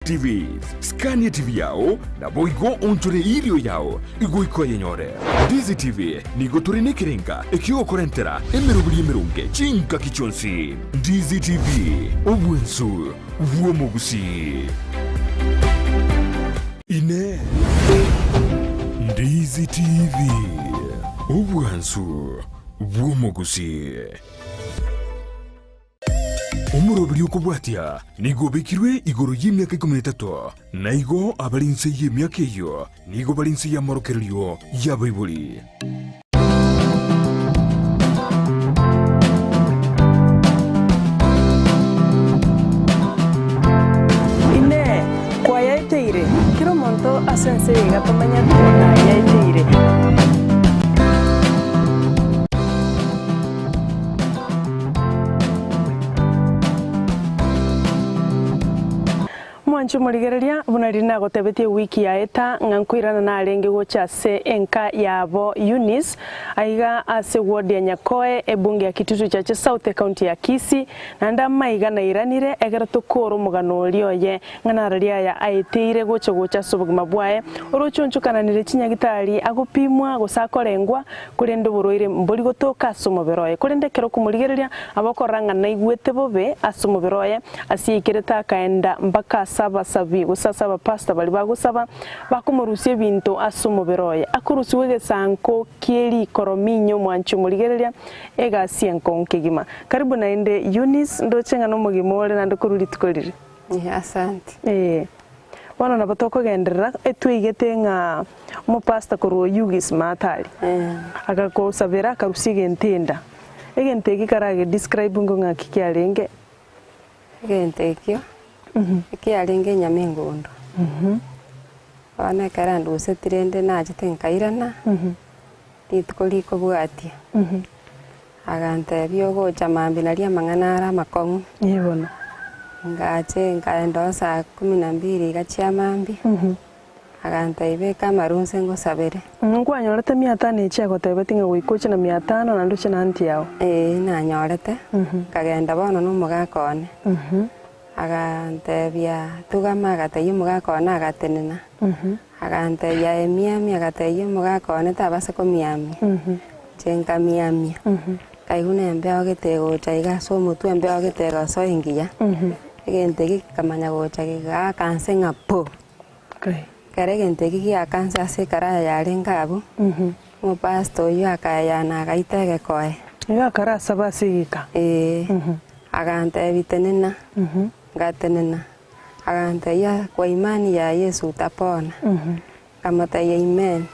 TV, Scania TV yao, naboigo oonchore erio yao goika oyenyore. Ndizi TV nigo tore nekerenga ekiogokorentera emeroberi emeronge chingaki chionsi. Ndizi TV, obwensu bw'omogusii. Inee! Ndizi TV, obwansu bw'omogusii. Omoroberi okobwatia nigo obekirwe igoro y'emiaka 13, na igo abare inse y'emiaka eyio nigo bare inse y'amorokererio y'abaibori. Inee! Kwayaeteire? Kera omonto ase ense eye iga tomenyete nayaeteire. Mwanche omorigereria, buna riria nagotebetie ewiki yaeta, ng'a nkoirana narenge gocha ase enka yabo Eunice, aiga ase ward ya Nyakoe, ebunge ya Kitutu Chache South, ecounty ya Kisii, naende amaiga nairanire ekero tokoora omogano oria oye, ng'a nararia aya aeteire gocha gocha ase obogima bwaye, orochonchokananire chinyagitari agopimwa gose akorengwa, Korende oborwaire mbori gotoka ase omobere oye. Korende ekero okomorigereria, aba okorora ng'a naigwete bobe ase omobere oye, ase yaikerete akaenda mpaka ase abasabi gose ase abapastor baria bagosaba, bakomorusia ebinto ase omobere oye. Akorusigwa egesanko kie rikorominyo omwanchi omorigereria, egasi enkong'u kegima. Karibu naende Eunice, ndoche ng'a nomogima ore naende korwa rituko riria. Asante. Ee. Bono nabo tokogenderera, etweigete ng'a omopastor korwa Oyugis Matari agakosabera akarusia egento enda. Egento eki karage describe ngo ng'aki kiarenge? Egento ekio, ekiarenge enyama engondo. Bono ekero anduseti rende nachete nkairana, rituko rikobwatia, Agantebia, Ogocha mambia nario amang'ana are amakong'u. Ee bono. Ngacha nkaenda oo saa kumi na mbili iga chia mambia, agantebia, Beka amaru inse ngosabere. Nkwanyorete mia tano echi agotebetie ng'a goika oche na mia tano naende oche na aunty yao. Ee, nanyorete, nkagenda bono na omogaka one. Agantebia, Tugama, agatebia omogaka one agatenena. Agantebia, Aye miamia, agatebia omogaka one tabasa komiamia. Inche nkamiamia, nkaigwa na embeo gete egocha iga ase omotwe, embeo gete egosoa engiya, egento eke gekamanya gocha gegaaka nse ng'a po! Ekero egento eke giaka nse ase ekaraya yarenge abwo, omopastor oyio akaeyana agaita egekoe. Iga akarasabe ase egeka. Eeh, agantebia tenena, ngatenena, agantebia kwa imani ya Yesu utapona. Nkamotebia Amen.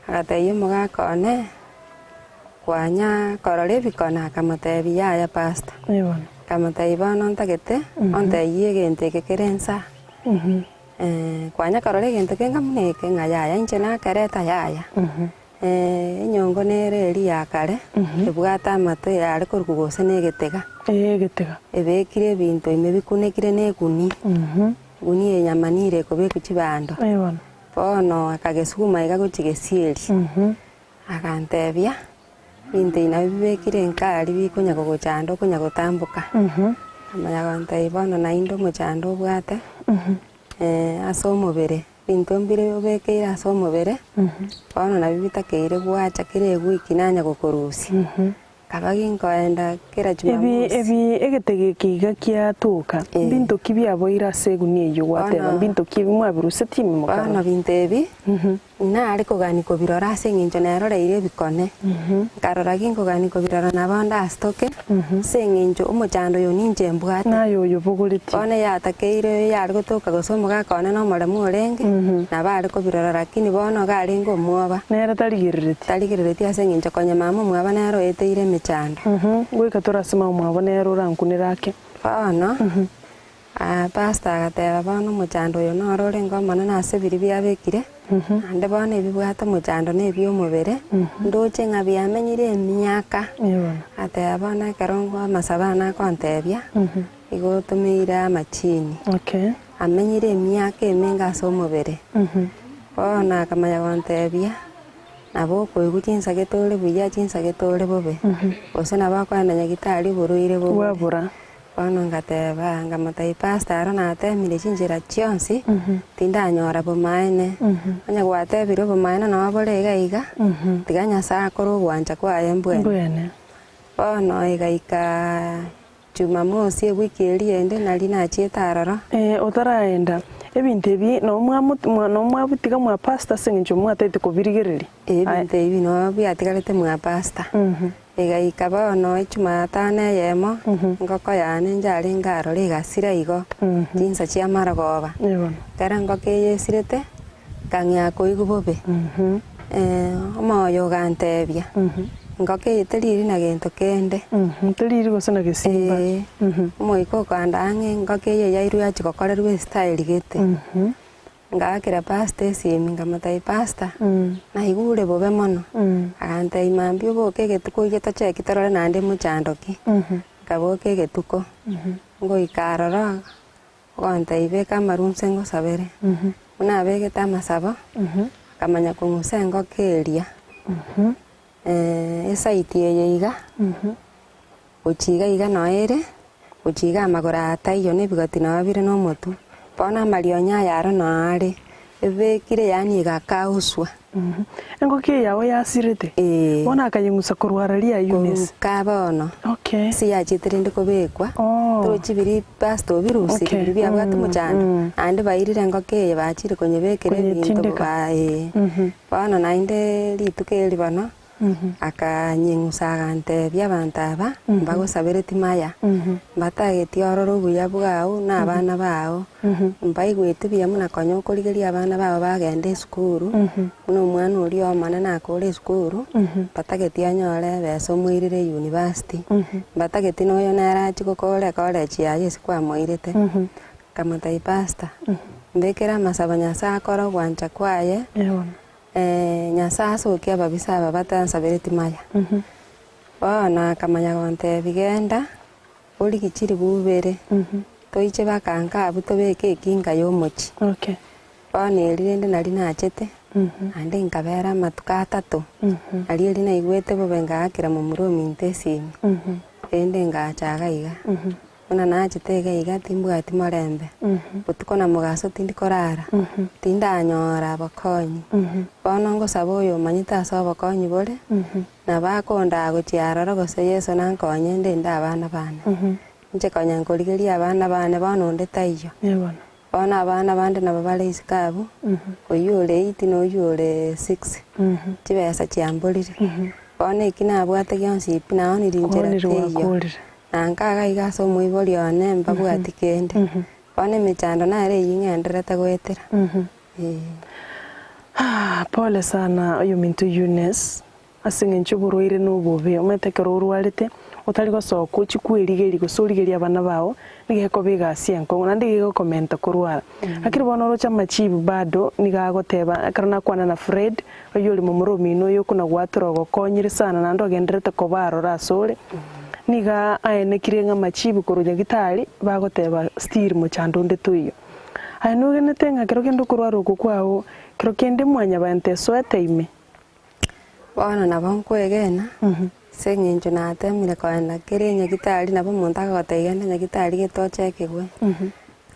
Agatebia omogaka one, kwanya korora ebikone? Akamotebia yaya pastor. Nkamotebia bono ntagete ontebie egento eke kere nsa. Kwanya korora egento kenge buna eke? Ng'a yaya inche nakereta yaya. Enyongo nere eria ya kare, ebwate amato yare korokwa gose na egetega. Egetega. Ebekire ebinto ime bikunekire na eguni. Egunia enyama nire ekobekwa chibando. Bono akagesuguma iga gochia gesieri, agantebia, Ebinto ebi nabio bibekire nka aria bikonya kogochanda okonya gotamboka. Akamanya gontebia bono naende omochando obwate ase omobere, ebinto mbire obekeire ase omobere, bono nabio bitakeire gwacha kera ewiki nanya gokorusia. Nkaba ginkoenda kera Ebi Jumamosi. ebi egetego eke iga kiatoka, Eh. mbinto ki biaboire ase egunia eyio gwateba, Bono- mbinto ki ebi mwabirusetie ime Bono mokarora? binto ebi, nare kogania kobirora ase eng'encho neroreire ebikone, nkarora ginkogania kobirora nabo ndastoke, ase eng'encho omochando oyo ninche mbwate. Naye oyobogoretie. Bono eyatakeire oyo yare gotoka gose omogaka one na omoremu orenge, nabo are kobirora lakini bono iga arenge omwoba. Nere tarigereretie. Tarigereretie ase eng'encho konya mama omwabo nere oeteire emechando. Goika tore ase mama omwabo nere orankunere ake. Bono pastor agateba bono omochando oyo noro orenge omonene ase biria biabekire, naende bono ebibwate omochando na ebiomobere, ndoche ng'a biamenyire emiaka. Agateba bono ekero amasabo ane akontebia, igo otomeire amachini. Amenyire emiaka emenge ase omobere. Bono akamanya gontebia, nabo okoigwa chinsa gete ore buya, chinsa gete ore bobe, gose nabo akoenda nyagitari oborwaire bobore. Bwabora. Bono ngateba, nkamotebia Pastor aro natemire chinchera chionsi, tindanyora bomaene. Onye gwatebire obomaene nabo bore iga iga, tiga Nyasae akore ogwancha kwaye mbwene. Mbwene. Bono egaika Jumamosi ewiki eria ende nari nachiete aroro. Eh, otaraenda, ebinto ebi nabo mwamo nabo mwabitiga mwa pastor ase eng'encho mwataete kobirigereria. Ebinto ebi nabo biatigarete mwa pastor. Egaika bono Echumatano eyemo, engoko yane njarenge aroro egasira igo, chinsa chia marogoba. Ekero engoko eye esirete, nkang'ea koigwa bobe. Omoyo ogantebia, engoko eye teriri na gento kende. Teriri gose na gesimba. Ee, omoika okanda ang'e engoko eye yairwe yachia gokorerwa estyle gete. Ngaakera pastor esimi, nkamotebia, Pastor, naigure bobe mono. Agantebia, Mambia oboke egetuko oye tocheki torore naende mochando ki. Nkaboka egetuko, ngoika aroro, ogontebia beka amaru inse ngosabere. Buna abegete amasabo, akamanya kong'usa engoko eria, esaiti eye iga, Gochia iga iga noyo ere, gochia iga amagoro aya taiyo, na ebigoti nao bire na omotwe. Bono amarionya aya aro nao are, ebekire yaani egakauswa. Engoko eye yao yasirete? Ee. Bono akayeng'usa korwa araria Eunice? Korwa bono. Okay. Ase yachete rende kobekwa, Oh. torochi biria pastor obirusirie Okay. biria biabwate omochando, naende bairire engoko eye bachire konyebekera ebinto Konyetindeka. ba ee. Bono naende rituko eri bono, Akanyeng'usa agantebia, Abanto aba mbagosabereti maya, mbatageti orore obuya bwao na abana bao, mbaigweti buya buna konya okorigeria abana bao bagende esukuru, buna omwana oria omonene akore esukuru, mbatageti onyore ebesa omoirere eyunivasiti, mbatageti na oyo nere achie gokora ecollege yaye ase kwamoirete. Nkamotebia Pastor, mbekere amasabo Nyasae akore ogwancha kwaye. Nyasae asokia ababisa aba batansabereti maya. Bono akamanya gontebia, Genda, origie chiribu ibere, toiche bakanka abwo tobeke ekinga y'omochie. Bono eri rende nario nachete, naende nkabera amatuko atato, nario eri naigwete bobe ngaakera momura ominto esimi, rende ngacha iga iga. Buna nachete iga iga timbwati morembe, botuko na mogaso tindi korara, tindanyora obokonyi. Bono ngosaba oyomanyete ase obokonyi bore, nabo akondaa gochia aroro gose Yeso nankonye ndende abana bane. Inche konya nkorigeria abana bane bono onde taiyo. Bono abana bande nabo bare isiko abwo, oyio ore eight na oyio ore six, chibesa chiamborire. Bono eki nabwate gionsi pi naonire inchera Kwaonire teiyo. gwakorire. Na nkaga iga ase omoibori one mbabwati kende. Bono emechando nere eyio ng'endererete goetera. Ee. Pole sana oyominto Eunice. Ase engencho oborwaire nobobe, omanyete ekero orwarete, otari gosoka ochie kwerigeria gose origerie abana bao, nigo ekoba egasi enkong'u naende iga egokomenta korwara. Lakini bono oroche amachibu bado nigo agoteba, ekero nakwana na Fred, oyio ore momura omino oyo okona gwatora ogokonyire sana naende ogendererete koba aroro asore, nigo aenekire ng'a amachibu korwa nyagitari, bagoteba still mochando onde toiyo. Aye nogenete ng'a kero kende okorwara oko kwao, kero kende mwanyabaento esoete ime. Bono nabo nkwegena, ase eng'encho natemire kogenda kera enyagitari nabo omonto akogotebia genda nyagitari gete ochekigwe,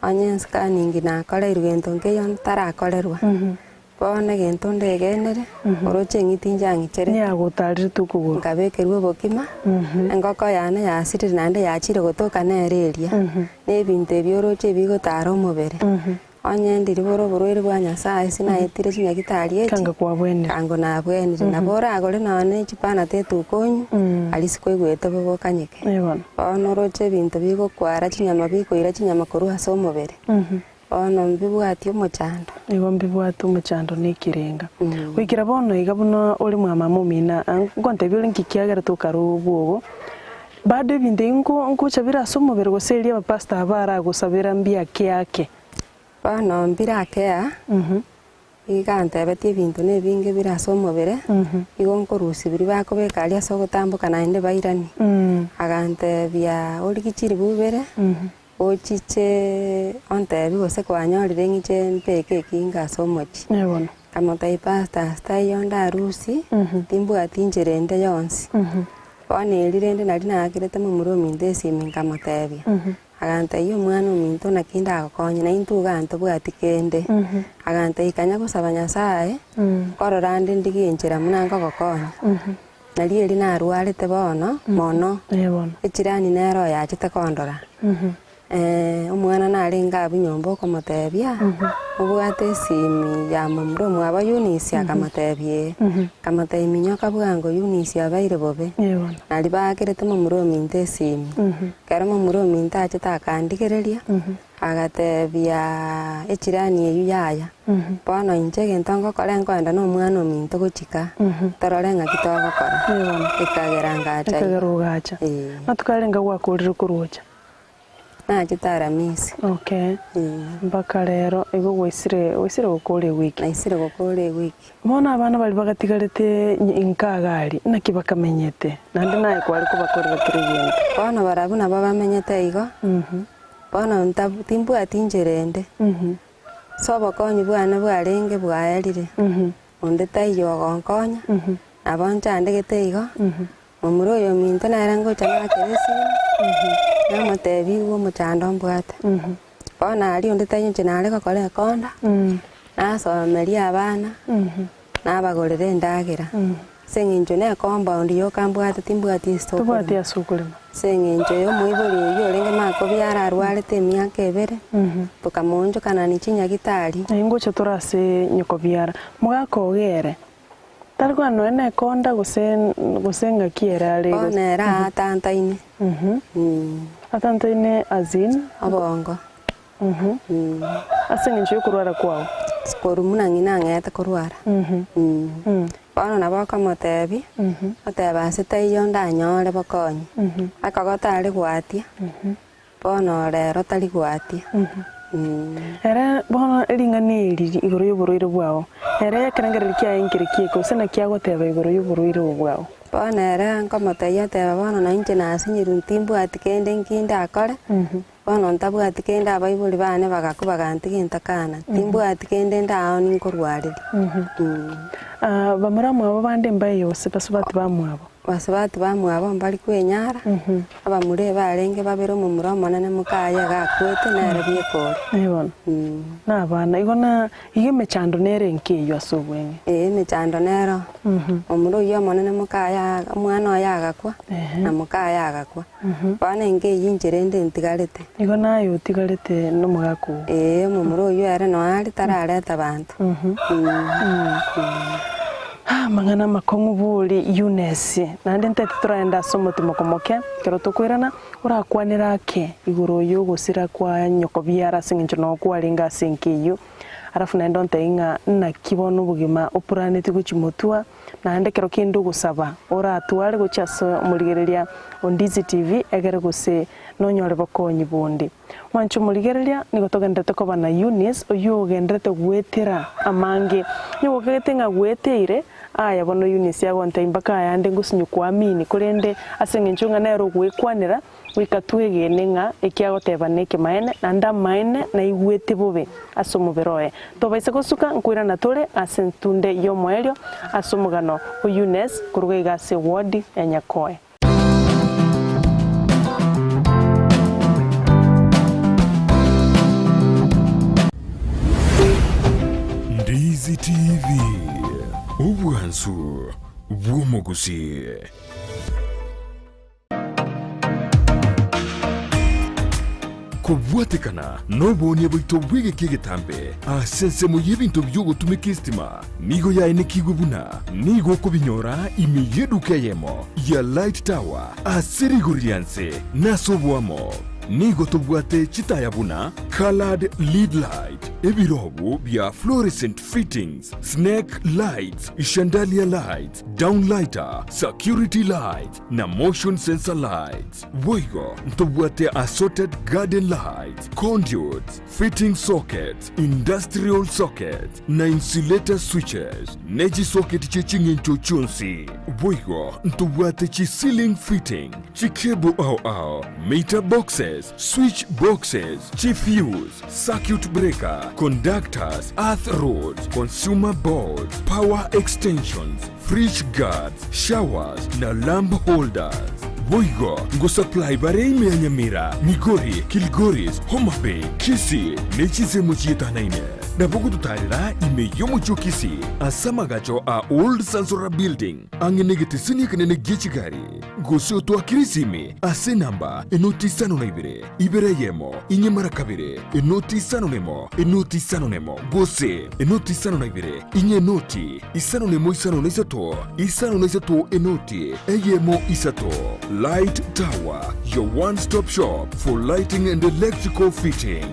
onye esikaningi nakoreirwe gento nkeiyo ntarakorerwa, bono egento ndegenere, oroche eng'iti nchang'icherete, Niagotarerete okogoro. nkabekerwa obokima, engoko yane yasirire naende yachire gotoka nere eria, na ebinto ebi oroche ebigotara omobere. Onye ndiri bore oborwaire bwa Nyasae ase naetire chinyagitari echi, Kanga kwabwenire. kango nabwenire. Nabo oragore nonya ne chipanate etukonyu, aria sikoigwete bobe okanyeke. Ee bono. Bono oroche ebinto bigokwara chinyama bikoira chinyama korwa ase omobere, bono mbibwati omochando. Igo mbibwate omochando na ekerenga. Goikera bono iga buna ore mwa mama omino, nkontebia ore nki kiagerete okare obwogo, Bado ebinto ebi nko ngocha bire ase omobere gose erio abapastor aba baragosabera mbiake ake. Bono mbire ake aa, iga antebetie ebinto na ebinge bire ase omobere, igo nkorusia biria bakobeka aria ase ogotamboka naende bairanie. Agantebia origie chiribu ibere, ochiche ontebie gose kwanyorire ng'iche mbeke ekinga ase omochie. Nkamotebia pastor ase taiyo ndarusie, timbwati inchera ende yonsi. Bono eri rende nari naakerete momura ominto esimi nkamotebia, agantebia omwana ominto naki ndagokonye na intwe igaa ntobwati kende. Agantebia kanya gosaba Nyasaye, nkorora ande ndigie enchera buna nkogokonya. Nario eri narwarete bono mono, echirani nere oyachete kondora. Omwana narenge abwo nyomba okomotebia, obwate esimi ya momura omwabo Eunice? Akamotebia ee. Akamotebia minyoka bwango Eunice abeire bobe. Nario baakerete momura ominto esimi. Ekero momura ominto achete akandigereria, agatebia echirani eyio yaya, bono inche egento ngokora nkoenda na omwana ominto gochika, torore ng'aki togokora. Ekagera ngacha iga. Ekagera ogacha. Ee. Matuko arenge gwakorire korwa ocha? Nachete Aramisi. Okay. Mpaka rero igo gwaisire gwaisire gokora ewiki. Naisire gokora ewiki. Bono abana baria bagatigarete inka iga aria, naki bakamenyete? Naende naye kware kobakorera kera egento. Bono barabwo nabo bamenyete igo, bono ntab timbwati inchera ende. Ase obokonyi bwane bwarenge bwaerire, onde taiyo ogonkonya, nabo nchandegete igo, Momura oyo ominto nere ngocha naakere esimi, namotebia igwa omochando mbwate. Bono aria onde taiyo inche nare gokora ekonda, nasomeria abana, nabagorera endagera, ase eng'encho na ecompound yoka mbwate timbwati ase okorema. Tobwati ase okorema. Ase eng'encho ya omoibori oyio orenge makobiara arwarete emiaka ebere, tokamoonchokanani chinyagitari. Aye ngocha tore ase nyokobiara, mogaka ogere. Tari konya nonya nekonda gose gose ng'aki ere are Bono ere aatantaine. Atantaine as in? Obongo. Ase eng'encho y'okorwara kwao? Korwa buna ng'ina ang'ete korwara. Bono nabo okomotebia, oteba ase taiyo ndanyore bokonyi. Akogota are gwatia. Bono rero tari gwatia. Ere bono ring'ana eri igoro y'oborwaire bwao, ere ekerengererio kiaye nkere kieke, gose naki agoteba igoro y'oborwaire obo bwao? Bono ere nkomotebia oteba bono na inche nasinyirwe timbwati kende nki ndakore, bono ntabwati kende abaibori bane bagakwa bagantiga intakana, timbwati kende ndaoni nkorwareria. Bamura mwabo bande mbaye gose basubati bamwabo? Basubati bamwabo mbari kwenyara, abamura ebarenge babere omomura omonene mokaye iga akwete, nere bweka ore. Ee bono, na abana, igo na iga emechando nere enke eyio ase obweng'e. Ee, emechando nero. Omomura oyio omonene mokaye aga omwana oye agakwa, na mokaye agakwa. Bono enka eyio inche rende ntigarete. Igo naye otigarete nomogaka oo. Ee, omomura oyio ere noe are tarareta banto. Amang'ana amakong'u bori Eunice, naende ntaete toraende ase omotimoko moke, ekero tokoirana, orakwanere ake igoro y'ogosira kwa nyoko biara ase eng'encho noo kwarenge ase enka eyio, alafu naende ontebie ng'a naki bono obogima opuraneti gochia motwa, naende ekero kende ogosaba oratware gochia ase omorigereria o Ndizi TV egere gose nonyore bokonyi bonde. Mwanche omorigereria, nigo togenderete koba na Eunice, oyio ogenderete goetera amange. Nigo okagete ng'a gweteire, aya bono Eunice agontebia mpaka ayande ngosinywa kuamini, korende ase eng'encho ng'a nere ogwekwanera, goika twegene ng'a eki agoteba nekemaene, naende amaene naigwete bobe ase omobere oye. Tobaisa gosuka nkoirana tore ase entunde y'omoerio ase omogano o Eunice koruga iga ase ewodi ya Nyakoe. Ndizi TV, obwansu bw'omogusii. Kobwatekana noboonia bwaito bw'egeka egetambe ase ensemo y'ebinto bi'ogotumeka esitima, nigo yaenekigwe buna nigo okobinyora ime y'eduka eyemo ya Light Tower ase rigori ria nse na ase oboamo. Nigo tobwate chitaya buna coloured lead light, ebirobu bia fluorescent fittings, snake lights, chandelier lights, downlighter, security lights, na motion sensor lights. Boigo ntobwate assorted garden lights, conduits, fitting sockets, industrial sockets, na insulator switches, ne chisocket chie ching'encho chionsi. Boigo ntobwate chi ceiling fitting, chi cable ao ao, meter boxes, switch boxes, chi fuse, circuit breaker, Conductors, Earth rods, Consumer boards, Power extensions, Fridge guards, Showers na Lamp holders. Boigo ngosupply bare ime ya Nyamira, Migori, Kilgoris, Homa Bay, Kisii ne chinsemo chietanaine. Nabo gototarera ime y'omochie o Kisii ase amagacho a Old Sansora Building ang'e negeteseni ekenene gie chigari. Gose otoakere esimi ase enamba enoti isano na ibere, ibere eyemo, inye mara kabere, enoti isano nemo, enoti isano nemo, gose enoti isano na ibere, inye enoti isano nemo isano na isato, isano na isato enoti eyemo isato. Light Tower, your one stop shop for lighting and electrical fitting.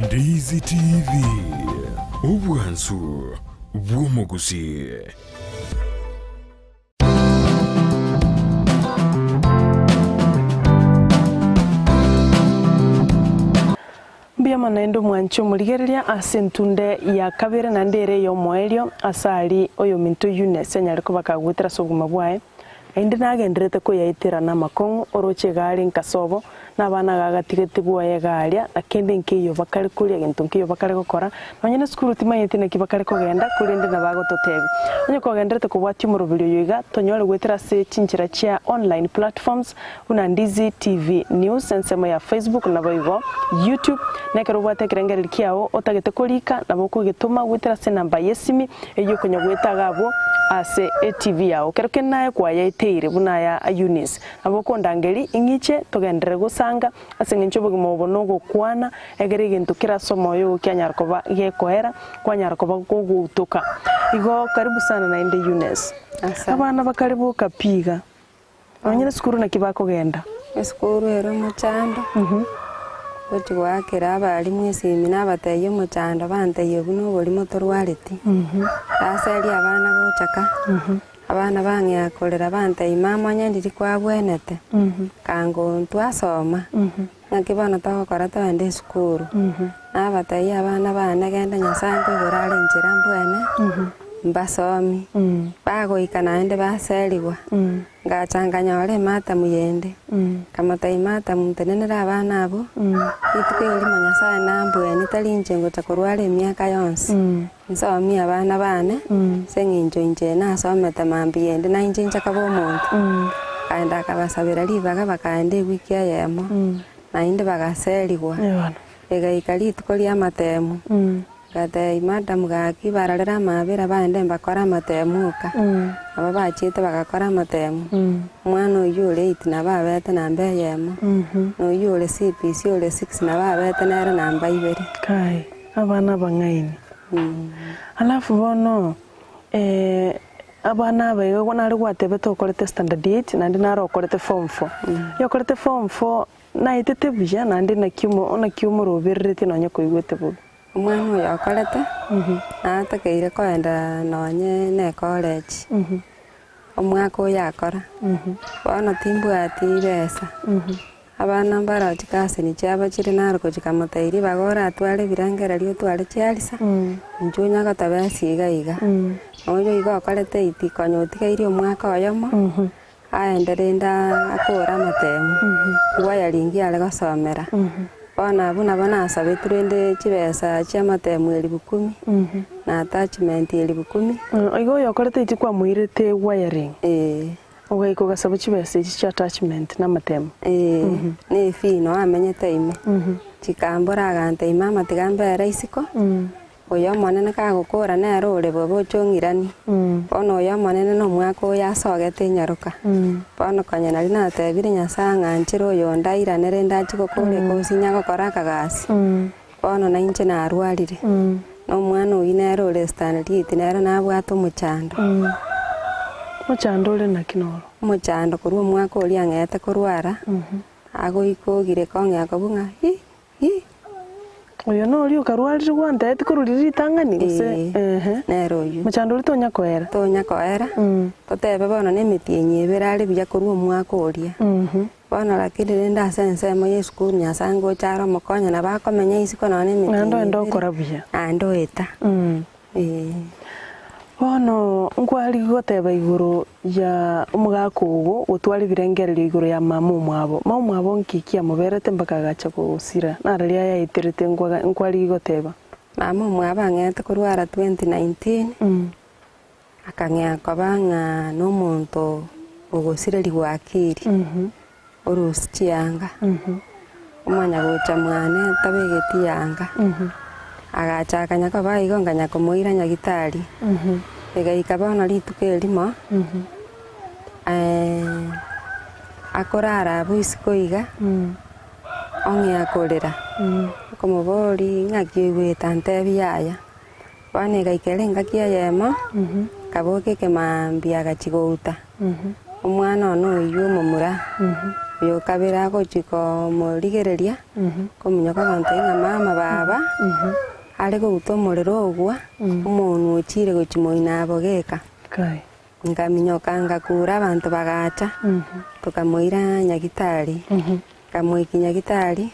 Ndizi TV, obwansu bw'omogusii. Mbuya mono naende omwanche omorigereria ase entunde ya kabere naende ere ey'omoerio ase aria oyominto Eunice anyare koba kagwetera ase obogima bwaye. Naende nagendererete koyaetera namakong'u, oroche egari nkasobo, na abana gagatigete bwoye egaria, na kende nkeiyo bakare koria, gento nkeiyo bakare gokora, nonye nesukuru timanyeti naki bakare kogenda, korende nabo agototebia. Onye kogendererete kobwatia omoroberi oyo iga, tonyore goetera ase chinchera chia online platforms buna Ndizi TV News, ensemo ya Facebook naboigo YouTube, na ekero obwate ekerengererio kiao otagete korika, nabo okogetoma goetera ase enamba yesimi, Eyio konya goeta iga abwo ase etv yao. Kero kende naye kwayaeteire buna aya a Eunice. Nabo okondangeria ing'iche togenderere gosanga ase eng'encho obogima obo nogokwana egere egento kere ase omoyo oo kianyara koba gekoera kwanyara koba gogoutoka. Igo karibu sana naende Eunice. Asante. Abana bakare boka pi iga. Nonye nesukuru naki bakogenda. Esukuru ere omochando, gochia goakera abalimu esimi nabatebia omochando bantebie buna oborimo torwareti, naseria abana gocha ka, abana bang'ea korera bantebia mama onye ndiri kwabwenete, kango ntwasoma, naki bono togokora togende esukuru, nabatebia abana bane genda Nyasaye nkoigoro are enchera mbwene, mbasomi, bagoika naende baserigwa. Ngacha nkanyora ematamu yende, nkamotebia Matamu, ntenenere abana abwo, rituko erimo Nyasae nambweni, tari inche ngocha korwara emiaka yonsi, nsomie abana bane, ase eng'encho inche nasomete mambia ende na inche inche koba omonto. Akaenda akabasabera ribaga bakaenda ewiki eyemo, naende bagaserigwa. Egaika rituko ri'amatemu, Ngatebia Madamu gaki barorere amaabera baende mbakore amatemu oka. Nabo bachiete bagakora amatemu. Omwana oyio ore eight nabo abete namba eyemo, na oyio ore CPC ore six nabo abete nere namba ibere. Kai, abana abang'aini. Alafu bono abana aba iga nare gwatebete okorete standard eight naende naro okorete form four. Oyokorete form four Naetete buya, naende naki naki omorobereretie nonya koigwete bobe. Omwana oyo okorete, natakeire koenda nonye ne college, omwaka oyo akora, bono timbwati besa, abana mbaro chikaseni chiabo chire naro gochia kamotebia ribaga oratware ebirengererio otware chiarisa, inche onya goteba ase iga iga. Oyo iga okorete eight konya otigaire omwaka oyomo. Aende rende akore amatemu, nigo ayaringia are gosomera. Bono abwo nabo nasabetwe rende chibesa chi'amatemu elifu kumi, na attachment elifu kumi. Igo oyokorete echi kwamoirete wiring? Ee. Ogaika ogasaba chibesa echi chia attachment na amatemu? Ee, na efee noo amenyete ime. Chikambora agantebia mama tiga mbere isiko. Oyo Omonene kagokora nere ore bobe oche ong'iranie. Bono oyo Omonene nomwaka oyo asogete inyaroka. Bono konya nario natebire Nyasae ng'a nchera oyonde airane rende achie gokora ekosi inya gokora akagasi. Bono nainche narwarire, na omwana oyio nere ore standard eight nere nabwate omochando. Omochando ore naki noro? Omochando korwa omwaka oria ang'ete korwara, agoika ogire kong'ea kobua ng'a hi hi. Oyo noria okarwarire gwantebetie korwa riria ritang'ani, gose? Ee, Ehe. nere oyio. Mochando oria tonya koera. Tonya koera, totebe bono na emetienyi ebere are buya korwa omwaka oria. Bono lakini rende ase ensemo ya esukuru Nyasae ngocha are omokonye nabo akomenya isiko nonya na emetienyi Naende oende ebere, okora buya. naende oeta. Ee. Bono nkwarigia goteba igoro ya omogaka ogo gotwara ebirengererio igoro ya mama omwabo. Mama omwabo nki kiamoberete mpaka agacha gosira? Narari ayaeterete nkwaga nkwarigia goteba. Mama omwabo ang'ete korwara 2019, akang'ea koba ng'a na omonto ogosirerigwa akiri, orusia chianga, omanya gocha mwane tabegeti yanga, agacha akanya koba igo nkanya komoira nyagitari, egaika bono rituko erimo, akorara abwo isiko iga, ong'ea korera, nkomoboria ng'aki oigwete antebie yaya. Bono egaika ere engaki eyemo, akaboka ekemaambia agachia gouta, omwana one oyio omomura, oyo kabere agochia komorigereria, kominyoka agontebia ng'a mama baba, are gouta omorero ogwa, omonwe ochire gochia moino abogeka. Nkaminyoka ngakura abanto bagacha, tokamoira nyagitari, nkamoikia nyagitari.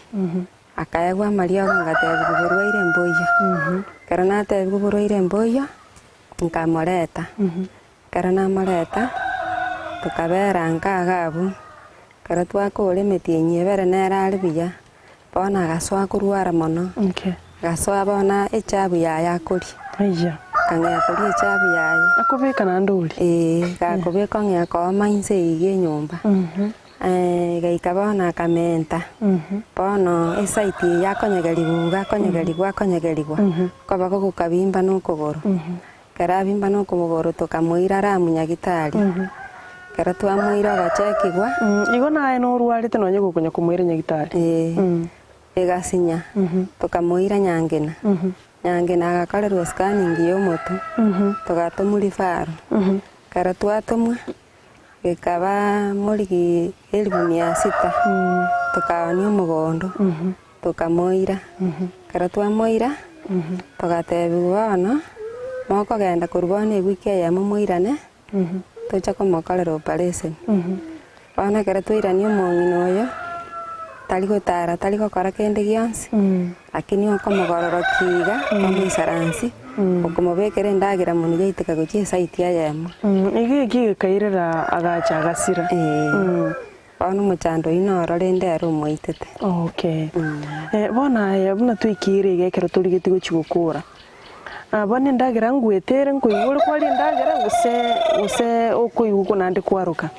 Akaegwa amariogo ngateebigwa borwaire mboiyo. Ekero nateebigwa borwaire mboiyo, nkamoreta. Ekero namoreta, tokabera nka iga abwo. Ekero twakora emetienyi ebere nere are buya, bono agasoa korwara mono. Agasoa bono echabu yaye akoria. Akang'ea koria echabu yaye. Akobeka naende oria? Ee, gakobeka ong'ea kooma inse eyio enyomba. Egaika bono akamenta, bono esaiti eye akonyegerigwa iga, akonyegerigwa akonyegerigwa, okoboko gokabimba na okogoro. Ekero abimba na okogoro tokamoira Ramu nyagitari. Ekero twamoira ogachekigwa. Igo naye norwarete nonye gokonya komoira nyagitari? Ee, egasinya, tokamoira Nyangena. Nyangena agakorerwa escanning ya omotwe, togatomwa referral. Ekero twatomwa. Gekaba morigi elifu mia sita, tokaoonia omogondo, tokamoira. Ekero twamoira, togatebiwa bono, mokogenda korwa bono ewiki eyemo moirane, toche komokorera operation. Bono ekero twairania omong'ina oyo, tari gotara, tari gokora kende gionsi, lakini okomogororokia iga, omoisaransi, okomobekera endagera monwe yaiteka gochia esaiti eyemo. Iga eki gekairera agacha agasira. Ee. Bono omochando oyio noro rende ere omoitete. Okay. Bono aye buna twaikeire iga ekero torigetie gochia gokora, bono endagera ngwete ere nkoigwa ore kwaria endagera gose gose okoigwa okwo naende kwaroka?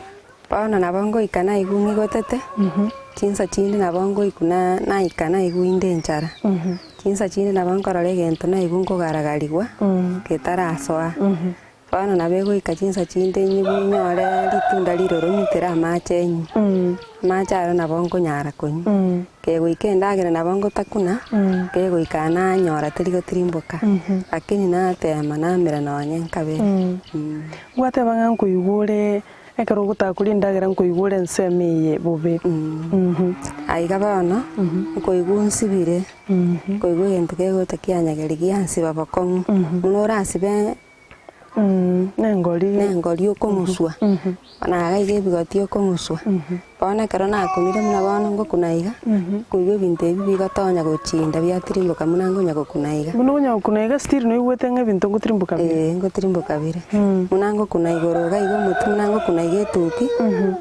Bono nabo ngoika naigwa ng'igotete, chinsa chinde nabo ngoikwa na naika naigwa inde enchara, chinsa chinde nabo nkorora egento naigwa nkogaragarigwa, getarasoa. Bono nabo egoika chinsa chinde nyigwe nyore ritunda riroro nyitere amache nywe, amache aria nabo nkonyara konywa. Kegoika endagera nabo ngotakuna, kegoika nanyora teri gotirimboka, lakini natema namera nonye nkabere. Gwateba ng'a nkoigwa ore Ekero ogotakoria endagera nkoigwa ore ensemo eye bobe. Aiga bono, nkoigwa nsibire, nkoigwa egento kegocha kianyageria giansiba bokong'u, buna orasibe Nengori. nengori okong'uswa, bono iga iga ebigoti okong'uswa. Bono ekero nakunire buna bono ngokuna iga, nkoigwa ebinto ebi bigotonya gochinda biatirimboka buna nkonya gokuna iga. Buna okonya gokuna iga still noigwete ng'a ebinto ngotirimboka bire? Ee, ngotirimboka bire. Buna ngokuna igoro iga iga omotwe buna ngokuna iga etuki,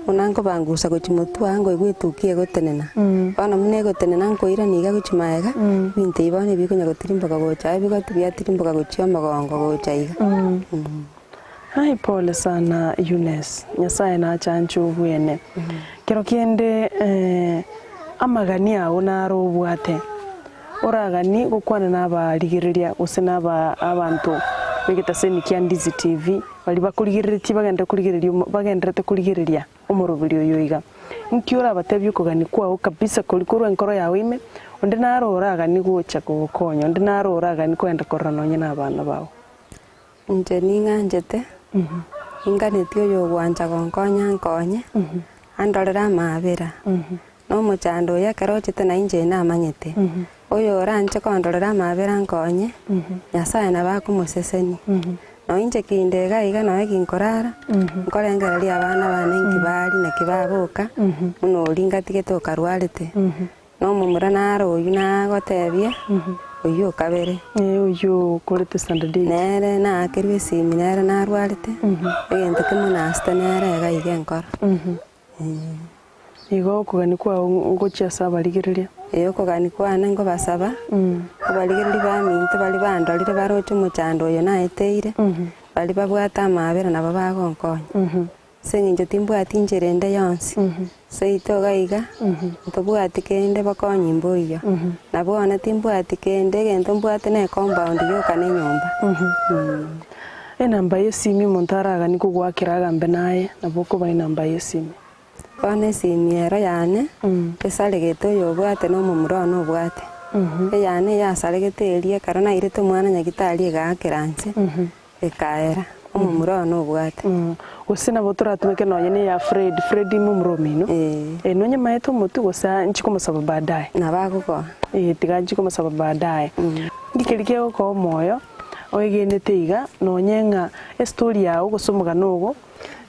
buna nkobangusa gochia motwe aa nkoigwa etuki egotenena. Bono buna egotenena nkoirania iga gochia magega, ebinto ebi bono ebikonya gotirimboka gocha aa ebigoti biatirimboka gochia omogongo gocha iga. Ai pole sana Eunice, Nyasaye nachanche obwene. Kero kende amagani ao naro obwate, oragani gokwana na abarigereria gose na aba abanto b'egetaseni kia Ndizi TV, baria bakorigereretie bagenderere korigereria bagendererete korigereria omoroberi oyo iga. Nki orabatebie okogania kwao kabisa koria korwa enkoro yao ime, onde naro oragani gocha kogokonya, onde naro oragani kogenda korora nonye na abana bao. Inche ning'anchete, ninganetie oyogwancha gonkonya ankonye, andorere amaabera, na omochando oyo ekero ochete na inche namanyete, oyo oranche kondorera amaabera ankonye, Nyasae nabo akomosesenia. Nonya inche kinde iga iga nonya ginkorara, nkorengereria abana bane nki baria naki baboka, buna oria ngatigete okarwarete, na omomura naro oyio nagotebia. Oyio o kabere. Ee, oyio okorete standard eight. Nere naakerwe esimi nere narwarete, egento kemo nasete nere iga iga enkoro. Igo okogania kwao ngochia ase abarigereria. Ee, okogania kwane nkobasaba, abarigereria baminto baria bandorire baroche omochando oyo naeteire, baria babwate amaabera nabo bagonkonya. Ase eng'encho timbwati inchera ende yonsi, seito iga iga, ntobwati kende bokonyi mboiyo, na bono timbwati kende, egento mbwate ne ecompound yoka na enyomba. Enamba y'esimi omonto araganie kogoakera agambe naye, nabo okoba enamba y'esimi. Bono esimi ero yane, esaregete oyobwate na omomura one obwate. Eyane eyasaregete eria ekero nairete omwana nyagitari egaakera inche, Ekaera, omomura one obwate. Gose nabo toratumeke nonye neya Fred, Fred momura omino. Ee. Nonye maete omotwe gose nchi komosaba baadaye. Nabo agokoa. Ee, tiga nchi komosaba baadaye. Nki keria kegokoa omoyo oegenete iga nonye ng'a estory yago gose omogano ogo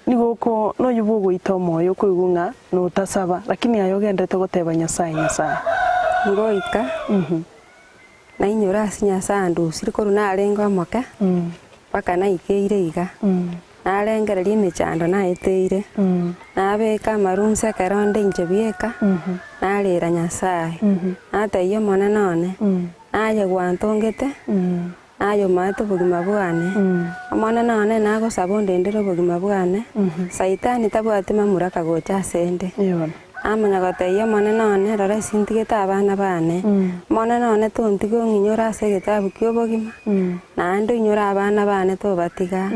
nigo oko nonya bwogoita omoyo okoigwa ng'a notasaba lakini aye ogenderete goteba Nyasaye Nyasaye. Ngoika. Nainyore ase Nyasae andusire korwa narenge omoke, mpaka naikeire iga. Narengereria emechando naeteire, nabeka amarunse ekero onde inche bieka, narera Nyasae. Natebia Omonene one, naye gwantongete, naye omaete obogima bwane. Omonene one nagosaba ondendere obogima bwane, Saitani tabwati mamuraka gocha asende. Namanya gotebia Omonene one, Rora ase ntigete abana baane. Omonene one tontiga ong'inyore ase egetabu ki'obogima, naende oinyore abana baane tobatiga.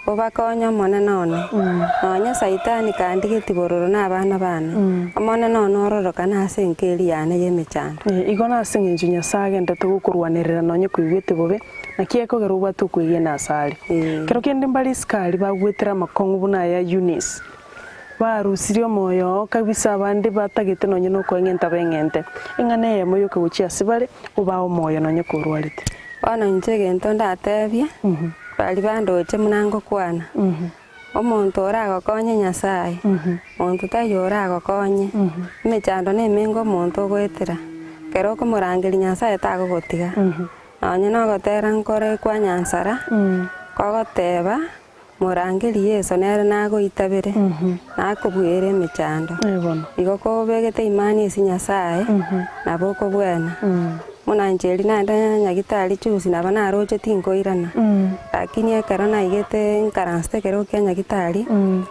Obakonye Omonene one. Nonya Saitani kandigetie bororo nabana baane, Omonene one ororokane ase enka eria yane y'emechando. Igo nase engencho Nyasae agenderete gokorwanerera nonya koigwete bobe, naki ekogera obwate okwegena asare. Kero kende mbare isiko aria bagwetera amakong'u buna aya Eunice. Barusirie omoyo oo kabisa abande batagete nonye nokoeng'enta beng'ente. Eng'ana eyemo yoka gochia ase bare, obae omoyo nonye korwarete. Bono inche egento ndatebie, baria bandoche buna ngokwana, omonto oragokonye Nyasae, monto taiyo oragokonye, emechando nemenge omonto ogoetera, ekero okomorangeria Nyasae tagogotiga. Nonye nogotera nkore kwa Nyansara, kogoteba. Morangerie Yeso nere nagoitabere, nakobuere emechando. Igo kobegete imani ase Nyasae, nabo okobwena. Buna inche erio naende nyagitari juzi nabo naroche tinkoirana, lakini ekero naigete nkaransete ekerogo kia nyagitari,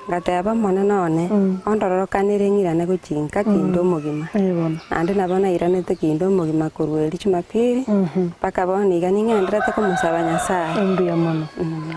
ngateba Omonene one, ondororokanere ng'irane gochia inka kinde omogima. Naende nabo nairanete kinde omogima korwa erio Jumapili, mpaka bono iga ning'enderete komosaba Nyasae. Mbuya mono.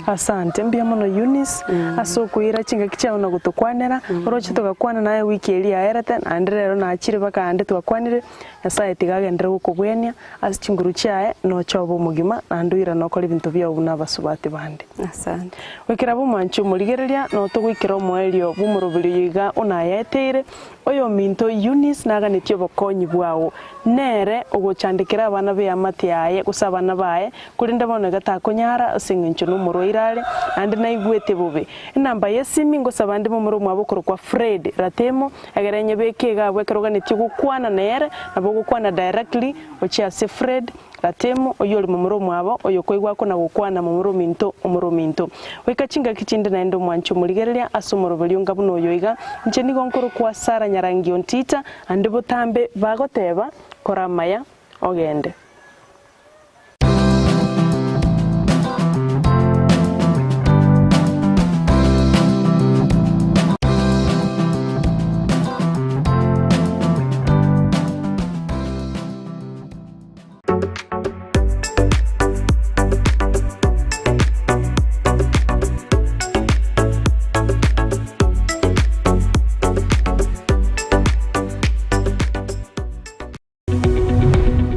Asante, mbuya mono Eunice, ase okoira chingaki chiao na gotokwanera, oroche togakwana naye ewiki eria yaerete, naende rero nachire mpaka aande twakwanire, Nyasaye tiga agenderere gokobwenia ase chinguru chiaye, noche obe omogima, naende oirane okore ebinto biao buna abasubati bande. Asante. Goikera ab'omwanchi omorigereria, notogoikera omoerio bw'omoroberi oyo iga onayaeteire, Oyominto Eunice naganetie obokonyi bwao. Nere ogochandekera abana b'eamate yaye gose abana baye, korende bono iga takonyara ase engencho nomorwaire are, naende naigwete bobe. Enamba y'esimi ngosaba nde momura omwabo okorokwa Fred Ratemo, egere nyebeke iga abwo ekero oganetie gokwana nere, nabo ogokwana directly gochia ase Fred Ratemo, oyio ore momura omwabo, oyokoigwa akona gokwana momura ominto omura ominto. Goika chingaki chinde naende omwanche omorigereria ase omoroberio onga buna oyo iga, inche nigo nkorokwa Sarah Nyarangi Ontita, Ande botambe bagoteba, Kora amaya, ogende.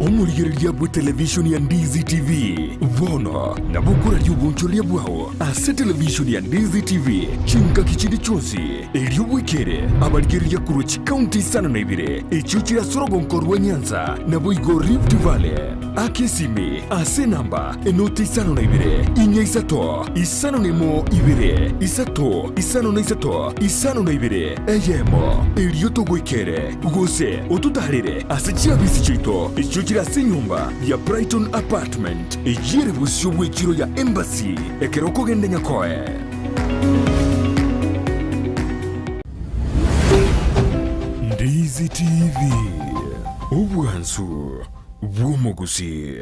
Omorigereria bwe televishoni ya Ndizi TV bono nabo okoraria obonchoreria bwao ase televishoni ya Ndizi TV chingaki chinde chionsi erio bwekere abarigereria korwa chikaunti isano na ibere echio chire ase orogonko rwa Nyanza naboigo Rift Valley. Aka esimi ase enamba enoti 52 4 5 1 2 3 53 52 1, erio togoikere, gose ototaarere ase chiabisi chiaito echio chire ase. Ase enyomba ya Brighton Apartment, eyio ere bosio bw'echiro ya Embassy ekero okogenda Nyakoe. Ndizi TV, obwansu bw'omogusii.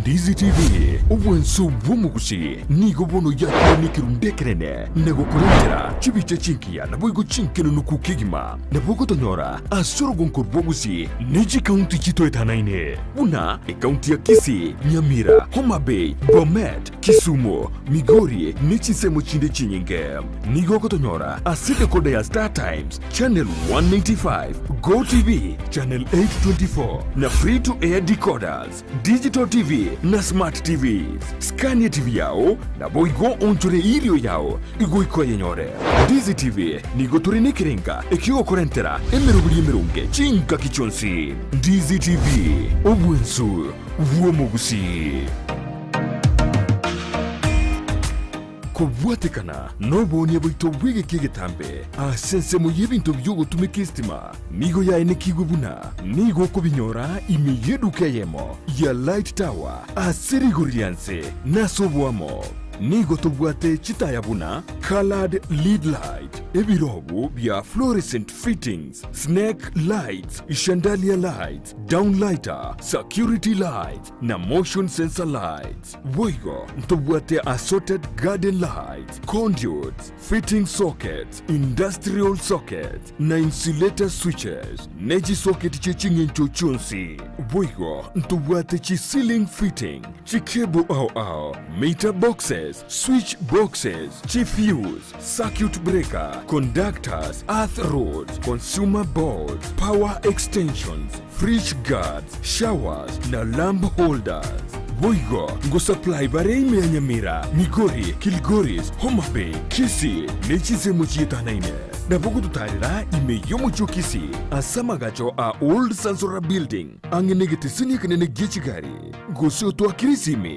Ndizi TV, obwansu bw'omogusii, nigo bono yakire nekerundu ekenene na gokorentera chibicha chingiya naboigo chinkenunuku kegima. Nabo ogotonyora ase orogonko rwa Gusii ne chikaunti chitoetanaine buna ekaunti ya Kisii, Nyamira, Homa Bay, Bomet, Kisumu, Migori ne chinsemo chinde chinyinge. Nigo ogotonyora ase decoder ya Star Times, Channel 195, Go TV, Channel 824 na Free to Air decoders, Digital TV na Smart TVs. Skania TV yao naboigo onchore erio yao igoika oyenyore. Ndizi TV nigo tore nekerenga ekiogokorentera emeroberi emeronge chingaki chionsi. Ndizi TV, obwensu bw'omogusii. Kobwatekana noboonia bwaito bw'egeka egetambe ase ensemo y'ebinto bi'ogotumeka esitima, nigo yaenekigwe buna nigo okobinyora ime y'eduka eyemo ya Light Tower ase rigori ria nse na ase oboamo. Nigo tobwate chitaya buna coloured lead light, ebirobu bia fluorescent fittings, snake lights, chandelier lights, downlighter, security lights na motion sensor lights. Boigo ntobwate assorted garden lights, conduits, fitting sockets, industrial sockets, na insulator switches, ne chisocket chie ching'encho chionsi. Boigo ntobwate chi ceiling fitting, chi cable ao ao, meter boxes, switch boxes, chi fuse, circuit breaker, conductors, earth rods, consumer boards, power extensions, fridge guards, showers na lamp holders. Boigo ngosupply bare ime ya Nyamira, Migori, Kilgoris, Homa Bay, Kisii ne chinsemo chietanaine. Nabo gototarera ime y'omochie o Kisii ase amagacho a Old Sansora Building ang'e negeteseni ekenene gie chigari. Gose otoakere esimi.